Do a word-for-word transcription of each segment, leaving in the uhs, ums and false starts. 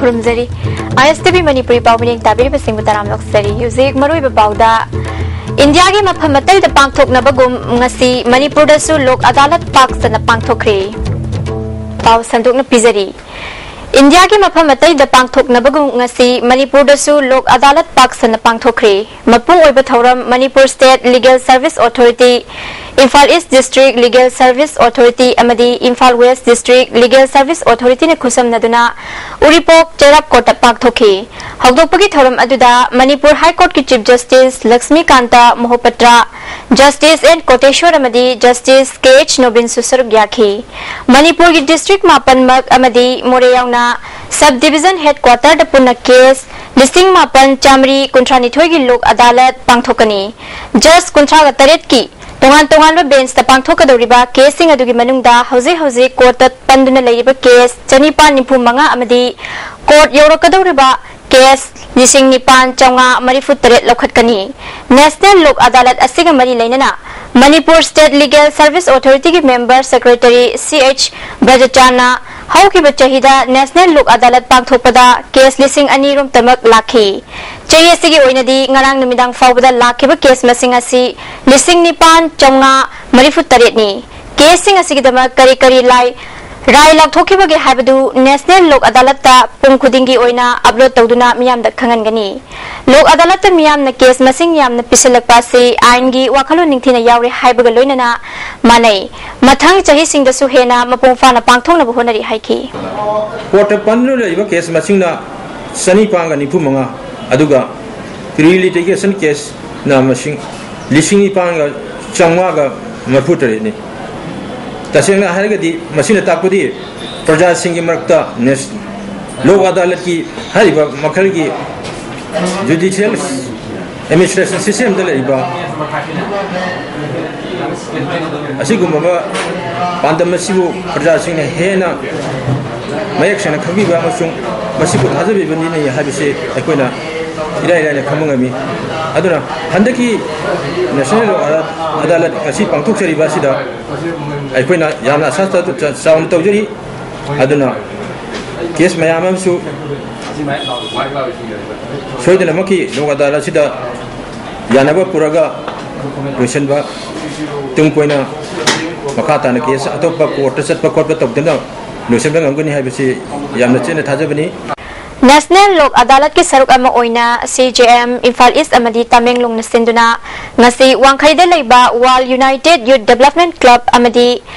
ꯈꯨꯔꯨꯝꯖꯔꯤ꯫ ꯑꯥꯏ ꯑꯦꯁ T V Manipuri ꯄꯥꯎ ꯃꯤꯠꯌꯦꯡ ꯇꯥꯕꯤꯔꯤꯕꯁꯤꯡꯕꯨ ꯇꯔꯥꯝꯅ ꯑꯣꯛꯆꯔꯤ꯫ ꯍꯧꯖꯤꯛ ꯃꯔꯨꯑꯣꯏꯕ ꯄꯥꯎꯗ, ꯏꯟꯗꯤꯌꯥꯒꯤ ꯃꯐꯝ ꯑꯇꯩꯗ ꯄꯥꯡꯊꯣꯛꯅꯕꯒꯨꯝ ꯉꯁꯤ ꯃꯅꯤꯄꯨꯔꯗꯁꯨ ꯂꯣꯛ ꯑꯗꯥꯂꯠ ꯄꯥꯛ ꯁꯟꯅ ꯄꯥꯡꯊꯣꯛꯈ꯭ꯔꯦ꯫ ꯄꯥꯎ ꯁꯟꯗꯣꯛꯅ ꯄꯤꯖꯔꯤ꯫ ꯏꯟꯗꯤꯌꯥꯒꯤ ꯃꯐꯝ ꯑꯇꯩꯗ ꯄꯥꯡꯊꯣꯛꯅꯕꯒꯨꯝ ꯉꯁꯤ ꯃꯅꯤꯄꯨꯔꯗꯁꯨ ꯂꯣꯛ ꯑꯗꯥꯂꯠ ꯄꯥꯛ ꯁꯟꯅ ꯄꯥꯡꯊꯣꯛꯈ꯭ꯔꯦ꯫ ꯃꯄꯨꯡ ꯑꯣꯏꯕ ꯊꯧꯔꯝ Manipur state legal service authority, Imphal east district legal service authority ꯑꯃꯗꯤ Imphal west district legal service ꯑꯣꯊꯣꯔꯤꯇꯤꯅ ꯈꯨꯠꯁꯝꯅꯗꯨꯅ ꯎꯔꯤꯄꯣꯛ ꯆꯩꯔꯥꯞ ꯀꯣꯔꯠꯇ ꯄꯥꯡꯊꯣꯛꯈꯤ꯫ ꯍꯧꯗꯣꯛꯄꯒꯤ ꯊꯧꯔꯝ ꯑꯗꯨꯗ ꯃꯅꯤꯄꯨꯔ ꯍꯥꯏ ꯀꯣꯔꯠꯀꯤ chief justice Lakshmikant Mohapatra, justice N Koteswar ꯑꯃꯗꯤ ꯖꯁꯇꯤꯁ ꯀꯦ ꯑꯩꯆ ꯅꯣꯕꯤꯟꯁꯨ ꯁꯔꯨꯛ ꯌꯥꯈꯤ꯫ ꯃꯅꯤꯄꯨꯔꯒꯤ ꯗꯤꯁꯇ꯭ꯔꯤꯛ ꯃꯥꯄꯟꯃꯛ ꯑꯃꯗꯤ ꯃꯣꯔꯦ ꯌꯥꯎꯅ ꯁꯕ ꯗꯤꯚꯤꯖꯟ ꯍꯦꯗꯀ꯭ꯋꯥꯇꯔꯗ ꯄꯨꯟꯅ ꯀꯦꯁ ꯂꯤꯁꯤꯡ ꯃꯥꯄꯟ ꯆꯥꯃꯔꯤ ꯀꯨꯟꯊ꯭ꯔꯥ ꯅꯤꯊꯣꯏꯒꯤ ꯂꯣꯛ ꯑꯗꯥꯂꯠ ꯄꯥꯡꯊꯣꯛꯀꯅꯤ꯫ ꯖꯖ ꯀꯨꯟꯊ꯭ꯔꯥꯒ ꯇꯔꯦꯠꯀꯤ ꯇꯣꯉꯥꯟ ꯇꯣꯉꯥꯟꯕ ꯕꯦꯟꯆꯇ ꯄꯥꯡꯊꯣꯛꯀꯗꯧꯔꯤꯕ ꯀꯦꯁꯁꯤꯡ ꯑꯗꯨꯒꯤ ꯃꯅꯨꯡꯗ ꯍꯧꯖꯤꯛ ꯍꯧꯖꯤꯛ ꯀꯣꯔꯠꯇ ꯄꯟꯗꯨꯅ ꯂꯩꯔꯤꯕ ꯀꯦꯁ ꯆꯅꯤꯄꯥꯟ ꯅꯤꯐꯨ ꯃꯉꯥ ꯑꯃꯗꯤ ꯀꯣꯔꯠ ꯌꯧꯔꯛꯀꯗꯧꯔꯤꯕ ꯀꯦꯁ ꯂꯤꯁꯤꯡ ꯅꯤꯄꯥꯟ ꯆꯥꯝꯃꯉꯥ ꯃꯔꯤꯐꯨ ꯇꯔꯦꯠ ꯂꯧꯈꯠꯀꯅꯤ꯫ ꯅꯦꯁꯅꯦꯜ ꯂꯣꯛ ꯑꯗꯥꯂꯠ ꯑꯁꯤꯒ ꯃꯔꯤ ꯂꯩꯅꯅ ꯃꯅꯤꯄꯨꯔ ꯁ꯭ꯇꯦꯠ ꯂꯤꯒꯦꯜ ꯁꯔꯚꯤꯁ ꯑꯣꯊꯣꯔꯤꯇꯤꯒꯤ ꯃꯦꯝꯕꯔ ꯁꯦꯀ꯭ꯔꯦꯇꯔꯤ ꯁꯤ ꯑꯩꯆ ꯕ꯭ꯔꯖꯆꯥꯟꯅ ꯍꯧꯈꯤꯕ ꯆꯍꯤꯗ ꯅꯦꯁꯅꯦꯜ ꯂꯣꯛ ꯑꯗꯥꯂꯠ ꯄꯥꯡꯊꯣꯛꯄꯗ ꯀꯦꯁ ꯂꯤꯁꯤꯡ ꯑꯅꯤ ꯔꯣꯝꯇꯃꯛ ꯂꯥꯛꯈꯤ꯫ ꯆꯍꯤ ꯑꯁꯤꯒꯤ ꯑꯣꯏꯅꯗꯤ ꯉꯔꯥꯡ ꯅꯨꯃꯤꯗꯥꯡ ꯐꯥꯎꯕꯗ ꯂꯥꯛꯈꯤꯕ ꯀꯦꯁ ꯃꯁꯤꯡ ꯑꯁꯤ ꯂꯤꯁꯤꯡ ꯅꯤꯄꯥꯟ ꯆꯥꯝꯃꯉꯥ ꯃꯔꯤꯐꯨ ꯇꯔꯦꯠꯅꯤ꯫ ꯀꯦꯁꯁꯤꯡ ꯑꯁꯤꯒꯤꯗꯃꯛ ꯀꯔꯤ ꯀꯔꯤ ꯂꯥꯏ, ꯔꯥꯏ ꯂꯥꯎꯊꯣꯛꯈꯤꯕꯒꯦ ꯍꯥꯏꯕꯗꯨ ꯅꯦꯁꯅꯦꯜ ꯂꯣꯛ ꯑꯗꯥꯂꯠꯇ ꯄꯨꯡ ꯈꯨꯗꯤꯡꯒꯤ ꯑꯣꯏꯅ ꯑꯞꯂꯣꯗ ꯇꯧꯗꯨꯅ ꯃꯤꯌꯥꯝꯗ ꯈꯪꯍꯟꯒꯅꯤ꯫ ꯂꯣꯛ ꯑꯗꯥꯂꯠꯇ ꯃꯤꯌꯥꯝꯅ ꯀꯦꯁ ꯃꯁꯤꯡ ꯌꯥꯝꯅ ꯄꯤꯁꯤꯜꯂꯛꯄ ꯑꯁꯤ ꯑꯥꯏꯟꯒꯤ ꯋꯥꯈꯜꯂꯣꯟ ꯅꯤꯡꯊꯤꯅ ꯌꯥꯎꯔꯦ ꯍꯥꯏꯕꯒ ꯂꯣꯏꯅꯅ ꯃꯥꯟꯅꯩ꯫ ꯃꯊꯪ ꯆꯍꯤꯁꯤꯡꯗꯁꯨ ꯍꯦꯟꯅ ꯃꯄꯨꯡ ꯐꯥꯅ ꯄꯥꯡꯊꯣꯛꯅꯕ ꯍꯣꯠꯅꯔꯤ ꯍꯥꯏꯈꯤ꯫ ꯀꯣꯔꯠꯇ ꯄꯟꯗꯨꯅ ꯂꯩꯔꯤꯕ ꯀꯦꯁ ꯃꯁꯤꯡꯅ ꯆꯅꯤꯄꯥꯟꯒ ꯅꯤꯐꯨ ꯃꯉꯥ, ꯑꯗꯨꯒ ꯄ꯭ꯔꯤ ꯂꯤꯇꯤꯒꯦꯁꯟ ꯀꯦꯁꯅ ꯃꯁꯤꯡ ꯂꯤꯁꯤꯡ ꯅꯤꯄꯥꯟꯒ ꯆꯥꯝꯃꯉꯥꯒ ꯃꯔꯤꯐꯨ ꯇꯔꯦꯠꯅꯤ꯫ ꯇꯁꯦꯡꯅ ꯍꯥꯏꯔꯒꯗꯤ ꯃꯁꯤꯅ ꯇꯥꯛꯄꯗꯤ ꯄ꯭ꯔꯖꯥꯁꯤꯡꯒꯤ ꯃꯔꯛꯇ ꯅꯦꯁ-, ꯂꯣꯛ ꯑꯗꯥꯂꯠꯀꯤ ꯍꯥꯏꯔꯤꯕ ꯃꯈꯜꯒꯤ ꯖꯨꯗꯤꯁꯤꯌꯦꯜ ꯑꯦꯗꯃꯤꯅꯤꯁꯇ꯭ꯔꯦꯁꯟ ꯁꯤꯁꯇꯦꯝꯗ ꯂꯩꯔꯤꯕ ꯑꯁꯤꯒꯨꯝꯂꯕ ꯄꯥꯟꯗꯝ ꯑꯁꯤꯕꯨ ꯄ꯭ꯔꯖꯥꯁꯤꯡꯅ ꯍꯦꯟꯅ ꯃꯌꯦꯛ ꯁꯦꯡꯅ ꯈꯪꯕꯤꯕ ꯑꯃꯁꯨꯡ ꯃꯁꯤꯕꯨ ꯊꯥꯖꯕꯤꯕꯅꯤ ꯍꯥꯏꯕꯁꯤ ꯑꯩꯈꯣꯏꯅ ꯏꯔꯥꯏ ꯂꯥꯏꯅ ꯈꯪꯕ ꯉꯝꯃꯤ꯫ ꯑꯗꯨꯅ ꯍꯟꯗꯛꯀꯤ ꯅꯦꯁꯅꯦꯜ ꯂꯣꯛ ꯑꯗꯥꯂꯠ ꯉꯁꯤ ꯄꯥꯡꯊꯣꯛꯆꯔꯤꯕ ꯑꯁꯤꯗ ꯑꯩꯈꯣꯏꯅ ꯌꯥꯝꯅ ꯑꯁꯥ ꯆꯥꯎꯅ ꯇꯧꯖꯔꯤ꯫ ꯑꯗꯨꯅ ꯀꯦꯁ ꯃꯌꯥꯝ ꯑꯃꯁꯨ ꯁꯣꯏꯗꯅꯃꯛꯀꯤ ꯂꯣꯛ ꯑꯗꯥꯂꯠ ꯑꯁꯤꯗ ꯌꯥꯅꯕ ꯄꯨꯔꯒ ꯂꯣꯏꯁꯤꯟꯕ, ꯇꯨꯡ ꯀꯣꯏꯅ ꯃꯈꯥ ꯇꯥꯅ ꯀꯦꯁ ꯑꯇꯣꯞꯄ ꯀꯣꯔꯠꯇ ꯆꯠꯄ ꯈꯣꯠꯄ ꯇꯧꯗꯅ ꯂꯣꯏꯁꯤꯟꯕ ꯉꯝꯒꯅꯤ ꯍꯥꯏꯕꯁꯤ ꯌꯥꯝꯅ ꯆꯦꯠꯅ ꯊꯥꯖꯕꯅꯤ꯫ ꯅꯦꯁꯅꯦꯜ ꯂꯣꯛ ꯑꯗꯥꯂꯠꯀꯤ ꯁꯔꯨꯛ ꯑꯃ ꯑꯣꯏꯅ ꯁꯤ ꯖꯦ ꯑꯦꯝ ꯏꯝꯐꯥꯜ ꯏꯁ ꯑꯃꯗꯤ ꯇꯃꯦꯡꯂꯣꯡꯅ ꯁꯤꯟꯗꯨꯅ ꯉꯁꯤ ꯋꯥꯡꯈꯩꯗ ꯂꯩꯕ ꯋꯥꯔꯜ ꯌꯨꯅꯥꯏꯇꯦꯗ ꯌꯨꯠ ꯗꯦꯕꯂꯞꯃꯦꯟ ꯀ꯭ꯂꯕ ꯑꯃꯗꯤ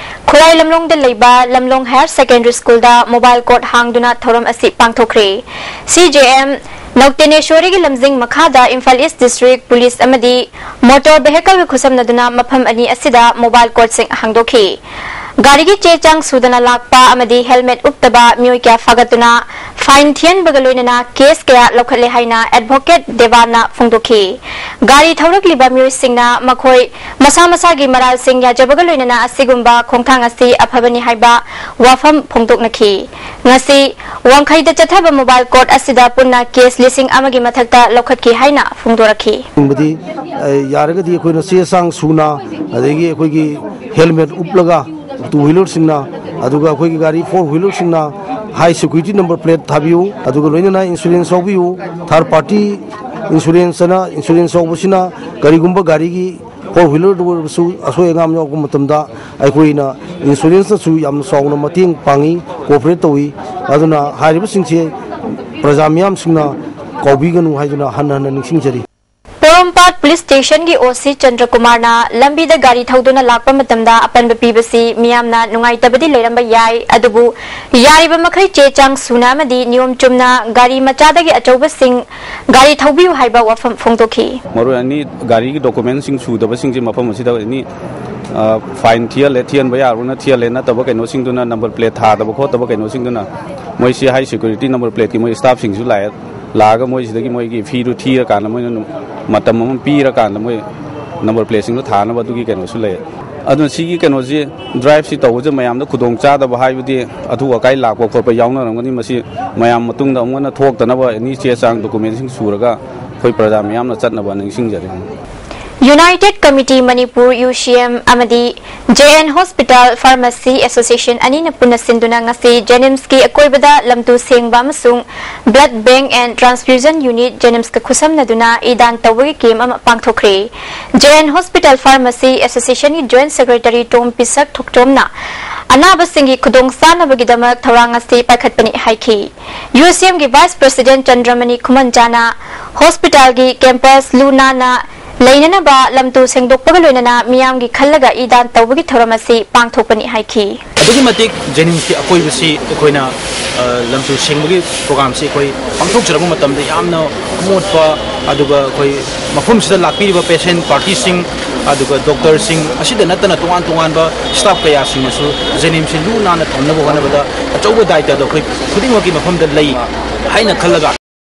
ꯈꯨꯔꯥꯏ ꯂꯝꯂꯣꯡꯗ ꯂꯩꯕ ꯂꯝꯂꯣꯡ ꯍꯥꯌꯔ ꯁꯦꯀꯦꯟꯗꯔꯤ ꯁ꯭ꯀꯨꯜꯗ ꯃꯣꯕꯥꯏꯜ ꯀꯣꯔꯠ ꯍꯥꯡꯗꯨꯅ ꯊꯧꯔꯝ ꯑꯁꯤ ꯄꯥꯡꯊꯣꯛꯈ꯭ꯔꯦ꯫ ꯁꯤ ꯖꯦ ꯑꯦꯝ ꯅꯧꯇꯦꯅꯦꯁꯣꯔꯤꯒꯤ ꯂꯝꯖꯤꯡ ꯃꯈꯥꯗ ꯏꯝꯐꯥꯜ ꯏꯁ ꯗꯤꯁꯇ꯭ꯔꯤꯛ ꯄꯨꯂꯤꯁ ꯑꯃꯗꯤ ꯃꯣꯇꯣꯔ ꯚꯦꯍꯤꯀꯜꯒ ꯈꯨꯠꯁꯝꯅꯗꯨꯅ ꯃꯐꯝ ꯑꯅꯤ ꯑꯁꯤꯗ ꯃꯣꯕꯥꯏꯜ ꯀꯣꯔꯠꯁꯤꯡ ꯍꯥꯡꯗꯣꯛꯈꯤ꯫ ꯒꯥꯔꯤꯒꯤ ꯆꯦ ꯆꯥꯡ ꯁꯨꯗꯅ ꯂꯥꯛꯄ ꯑꯃꯗꯤ ꯍꯦꯜꯃꯦꯠ ꯎꯞꯇꯕ ꯃꯤꯑꯣꯏ ꯀꯌꯥ ꯐꯥꯒꯠꯇꯨꯅ ꯐꯥꯏꯟ ꯊꯤꯍꯟꯕꯒ ꯂꯣꯏꯅꯅ ꯀꯦꯁ ꯀꯌꯥ ꯂꯧꯈꯠꯂꯦ ꯍꯥꯏꯅ ꯑꯦꯗꯚꯣꯀꯦꯠ ꯗꯦꯕꯥꯟꯅ ꯐꯣꯡꯗꯣꯛꯈꯤ꯫ ꯒꯥꯔꯤ ꯊꯧꯔꯛꯂꯤꯕ ꯃꯤꯑꯣꯏꯁꯤꯡꯅ ꯃꯈꯣꯏ ꯃꯁꯥ ꯃꯁꯥꯒꯤ ꯃꯔꯥꯜꯁꯤꯡ ꯌꯥꯖꯕꯒ ꯂꯣꯏꯅꯅ ꯑꯁꯤꯒꯨꯝꯕ ꯈꯣꯡꯊꯥꯡ ꯑꯁꯤ ꯑꯐꯕꯅꯤ ꯍꯥꯏꯕ ꯋꯥꯐꯝ ꯐꯣꯡꯗꯣꯛꯅꯈꯤ꯫ ꯉꯁꯤ ꯋꯥꯡꯈꯩꯗ ꯆꯠꯊꯕ ꯃꯣꯕꯥꯏꯜ ꯀꯣꯔꯠ ꯑꯁꯤꯗ ꯄꯨꯟꯅ ꯀꯦꯁ ꯂꯤꯁꯤꯡ ꯑꯃꯒꯤ ꯃꯊꯛꯇ ꯂꯧꯈꯠꯈꯤ ꯍꯥꯏꯅ ꯐꯣꯡꯗꯣꯔꯛꯈꯤ꯫ ꯕꯗꯤ, ꯑ, ꯌꯥꯔꯒꯗꯤ ꯑꯩꯈꯣꯏꯅ ꯆꯦ ꯆꯥꯡ ꯁꯨꯅ, ꯑꯗꯒꯤ ꯑꯩꯈꯣꯏꯒꯤ ꯍꯦꯜꯃꯦꯠ ꯎꯞꯂꯒ ꯇꯨ ꯋꯤꯂꯔꯁꯤꯡꯅ, ꯑꯗꯨꯒ ꯑꯩꯈꯣꯏꯒꯤ ꯒꯥꯔꯤ ꯐꯣꯔ ꯋꯤꯂꯔꯁꯤꯡꯅ ꯍꯥꯏ ꯁꯦꯀ꯭ꯌꯨꯔꯤꯇꯤ ꯅꯝꯕꯔ ꯄ꯭ꯂꯦꯠ ꯊꯥꯕꯤꯌꯨ, ꯑꯗꯨꯒ ꯂꯣꯏꯅꯅ ꯏꯟꯁꯨꯔꯦꯟꯁ ꯌꯥꯎꯕꯤꯌꯨ꯫ ꯊꯥꯔꯗ ꯄꯥꯔꯇꯤ ꯏꯟꯁꯨꯔꯦꯟꯁ ꯑꯅ, ꯏꯟꯁꯨꯔꯦꯟꯁ ꯌꯥꯎꯕꯁꯤꯅ ꯀꯔꯤꯒꯨꯝꯕ ꯒꯥꯔꯤꯒꯤ ꯐꯣꯔ ꯋꯤꯂꯔꯗ ꯑꯣꯏꯔꯕꯁꯨ ꯑꯁꯣꯏ ꯑꯉꯥꯝ ꯌꯥꯎꯔꯛꯄ ꯃꯇꯝꯗ ꯑꯩꯈꯣꯏꯅ ꯏꯟꯁꯨꯔꯦꯟꯁꯅꯁꯨ ꯌꯥꯝꯅ ꯆꯥꯎꯅ ꯃꯇꯦꯡ ꯄꯥꯡꯉꯤ, ꯀꯣꯑꯣꯄꯔꯦꯠ ꯇꯧꯏ꯫ ꯑꯗꯨꯅ ꯍꯥꯏꯔꯤꯕꯁꯤꯡꯁꯦ ꯄ꯭ꯔꯖꯥ ꯃꯤꯌꯥꯝꯁꯤꯡꯅ ꯀꯥꯎꯕꯤꯒꯅꯨ ꯍꯥꯏꯗꯨꯅ ꯍꯟꯅ ꯍꯟꯅ ꯅꯤꯡꯁꯤꯡꯖꯔꯤ꯫ ꯄꯣꯔꯣꯝꯄꯥꯠ ꯄꯨꯂꯤꯁ ꯁ꯭ꯇꯦꯁꯟꯒꯤ ꯑꯣ ꯁꯤ ꯆꯟꯗ꯭ꯔꯀꯨꯃꯥꯔꯅ ꯂꯝꯕꯤꯗ ꯒꯥꯔꯤ ꯊꯧꯗꯨꯅ ꯂꯥꯛꯄ ꯃꯇꯝꯗ ꯑꯄꯟꯕ ꯄꯤꯕꯁꯤ ꯃꯤꯌꯥꯝꯅ ꯅꯨꯡꯉꯥꯏꯇꯕꯗꯤ ꯂꯩꯔꯝꯕ ꯌꯥꯏ, ꯑꯗꯨꯕꯨ ꯌꯥꯔꯤꯕ ꯃꯈꯩ ꯆꯦ ꯆꯥꯡ ꯁꯨꯅ ꯑꯃꯗꯤ ꯅꯤꯌꯣꯝ ꯆꯨꯝꯅ ꯒꯥꯔꯤ ꯃꯆꯥꯗꯒꯤ ꯑꯆꯧꯕꯁꯤꯡ ꯒꯥꯔꯤ ꯊꯧꯕꯤꯌꯨ ꯍꯥꯏꯕ ꯋꯥꯐꯝ ꯐꯣꯡꯗꯣꯛꯈꯤ꯫ ꯃꯔꯨ ꯑꯣꯏꯅ ꯒꯥꯔꯤꯒꯤ ꯗꯣꯀꯨꯃꯦꯟꯁꯤꯡ ꯁꯨꯗꯕꯁꯤꯡꯁꯦ ꯃꯐꯝ ꯑꯁꯤꯗ ꯑꯦꯅꯤ, ꯑ, ꯐꯥꯏꯟ ꯊꯤꯍꯜꯂꯦ, ꯊꯤꯍꯟꯕ ꯌꯥꯔꯒꯅ ꯊꯤꯍꯜꯂꯦ, ꯅꯠꯇꯕ ꯀꯩꯅꯣꯁꯤꯡꯗꯨꯅ, ꯅꯝꯕꯔ ꯄ꯭ꯂꯦꯠ ꯊꯥꯗꯕ ꯈꯣꯠꯇꯕ ꯀꯩꯅꯣꯁꯤꯡꯗꯨꯅ ꯃꯣꯏꯁꯤ ꯍꯥꯏ ꯁꯦꯀ꯭ꯌꯨꯔꯤꯇꯤ ꯅꯝꯕꯔ ꯄ꯭ꯂꯦꯠꯀꯤ ꯃꯣꯏ ꯁ꯭ꯇꯥꯐꯁꯤꯡꯁꯨ ꯂꯥꯛꯑꯦ, ꯂꯥꯛꯑꯒ ꯃꯣꯏꯁꯤꯗꯒꯤ ꯃꯣꯏꯒꯤ ꯐꯤꯗꯨ ꯊꯤꯔꯀꯥꯟꯗ ꯃꯣꯏꯅ ꯅꯨ-, ꯃꯇꯝ ꯑꯃ ꯄꯤꯔꯀꯥꯟꯗ ꯃꯣꯏ ꯅꯝꯕꯔ ꯄ꯭ꯂꯦꯠꯁꯤꯡꯗꯣ ꯊꯥꯅꯕ ꯑꯗꯨꯒꯤ ꯀꯩꯅꯣꯁꯨ ꯂꯩ꯫ ꯑꯗꯨꯅ ꯁꯤꯒꯤ ꯀꯩꯅꯣꯁꯤ, ꯗ꯭ꯔꯥꯏꯚꯁꯤ ꯇꯧꯕꯁꯦ ꯃꯌꯥꯝꯗ ꯈꯨꯗꯣꯡ ꯆꯥꯗꯕ ꯍꯥꯏꯕꯗꯤ ꯑꯊꯨ ꯑꯀꯥꯏ ꯂꯥꯛꯄ ꯈꯣꯠꯄ ꯌꯥꯎꯅꯔꯝꯒꯅꯤ꯫ ꯃꯁꯤ ꯃꯌꯥꯝ ꯃꯇꯨꯡꯗ ꯑꯃꯨꯛ ꯍꯟꯅ ꯊꯣꯛꯇꯅꯕ ꯑꯦꯅꯤ ꯆꯦ ꯆꯥꯡ ꯗꯣꯀꯨꯃꯦꯟꯁꯤꯡ ꯁꯨꯔꯒ ꯑꯩꯈꯣꯏ ꯄ꯭ꯔꯖꯥ ꯃꯤꯌꯥꯝꯅ ꯆꯠꯅꯕ ꯅꯤꯡꯁꯤꯡꯖꯔꯤ꯫ ꯌꯨꯅꯥꯏꯇꯦꯗ ꯀꯃꯤꯇꯤ ꯃꯅꯤꯄꯨꯔ, ꯌꯨ ꯁꯤ ꯑꯦꯝ, ꯑꯃꯗꯤ J N Hospital Pharmacy Association ꯑꯅꯤꯅ ꯄꯨꯟꯅ ꯁꯤꯟꯗꯨꯅ ꯉꯁꯤ JNIMSꯀꯤ ꯑꯀꯣꯏꯕꯗ ꯂꯝꯇꯨ ꯁꯦꯡꯕ ꯑꯃꯁꯨꯡ Blood Bank and Transfusion Unit JNIMSꯀ ꯈꯨꯠꯁꯝꯅꯗꯨꯅ E ꯗꯥꯟ ꯇꯧꯕꯒꯤ ꯀꯦꯝ ꯑꯃ ꯄꯥꯡꯊꯣꯛꯈ꯭ꯔꯦ꯫ J N Hospital Pharmacy Associationꯒꯤ Joint Secretary ꯇꯣꯝ ꯄꯤꯁꯛ ꯊꯣꯛꯆꯣꯝꯅ ꯑꯅꯥꯕꯁꯤꯡꯒꯤ ꯈꯨꯗꯣꯡꯆꯥꯅꯕꯒꯤꯗꯃꯛ ꯊꯧꯔꯥꯡ ꯑꯁꯤ ꯄꯥꯏꯈꯠꯄꯅꯤ ꯍꯥꯏꯈꯤ꯫ UCMꯒꯤ Vice President ꯆꯟꯗ꯭ꯔꯃꯅꯤ ꯈꯨꯃꯟꯖꯥꯅ hospitalꯒꯤ campus ꯂꯨ ꯅꯥꯟꯅ ꯂꯩꯅꯅꯕ ꯂꯝꯇꯨ ꯁꯦꯡꯗꯣꯛꯄꯒ ꯂꯣꯏꯅꯅ ꯃꯤꯌꯥꯝꯒꯤ ꯈꯜꯂꯒ ꯏ ꯗꯥꯟ ꯇꯧꯕꯒꯤ ꯊꯧꯔꯝ ꯑꯁꯤ ꯄꯥꯡꯊꯣꯛꯄꯅꯤ ꯍꯥꯏꯈꯤ꯫ ꯑꯗꯨꯛꯀꯤ ꯃꯇꯤꯛ JNIMSꯀꯤ ꯑꯀꯣꯏꯕꯁꯤ ꯑꯩꯈꯣꯏꯅ, ꯑ, ꯂꯝꯇꯨ ꯁꯦꯡꯕꯒꯤ programꯁꯤ ꯑꯩꯈꯣꯏ ꯄꯥꯡꯊꯣꯛꯆꯔꯛꯄ ꯃꯇꯝꯗ ꯌꯥꯝꯅ ꯑꯃꯣꯠꯄ, ꯑꯗꯨꯒ ꯑꯩꯈꯣꯏ ꯃꯐꯝꯁꯤꯗ ꯂꯥꯛꯄꯤꯔꯤꯕ patient partyꯁꯤꯡ, ꯑꯗꯨꯒ doctorꯁꯤꯡ ꯑꯁꯤꯗ ꯅꯠꯇꯅ ꯇꯣꯉꯥꯟ ꯇꯣꯉꯥꯟꯕ staff ꯀꯌꯥꯁꯤꯡꯅꯁꯨ JNIMSꯁꯤ ꯂꯨ ꯅꯥꯟꯅ ꯊꯝꯅꯕ ꯍꯣꯠꯅꯕꯗ ꯑꯆꯧꯕ ꯗꯥꯏꯇꯗꯣ ꯑꯩꯈꯣꯏ ꯈꯨꯗꯤꯡꯃꯛꯀꯤ ꯃꯐꯝꯗ ꯂꯩ ꯍꯥꯏꯅ ꯈꯜꯂꯒ